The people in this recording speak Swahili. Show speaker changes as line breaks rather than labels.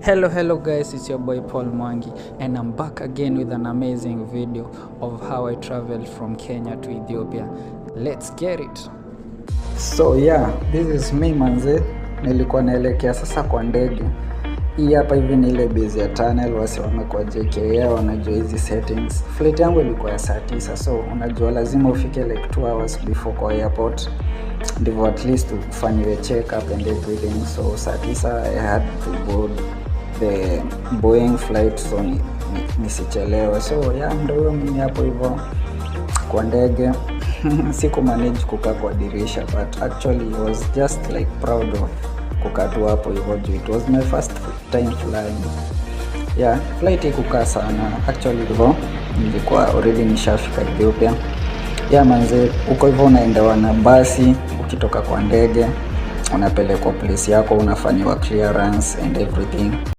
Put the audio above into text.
Hello, hello guys, it's your boy Paul Mwangi and I'm back again with an amazing video of how I traveled from Kenya to Ethiopia. Let's get it. So yeah, this is me manze. Nilikuwa naelekea sasa kwa ndege. Hii hapa hivi ni ile base ya tunnel, wasee wamekuwa JKIA wanajua hizi settings. Flight yangu ilikuwa ya saa 9, so unajua lazima ufike like 2 hours before kwa airport ndivyo at least ufanyiwe check up and everything. So saa 9 I had to board the Boeing flight so nisichelewe. So yeah, ndo huyo mimi hapo hivyo kwa ndege. Siku manage kukaa kwa dirisha, but actually I was just like proud of kukaa tu hapo hivyo juu it was my first time flying. Yeah, flight ikukaa sana actually, hivyo nilikuwa already nishafika Ethiopia. Yeah manze, uko hivyo unaendewa na basi ukitoka kwa ndege, unapelekwa place yako, unafanyiwa clearance and everything.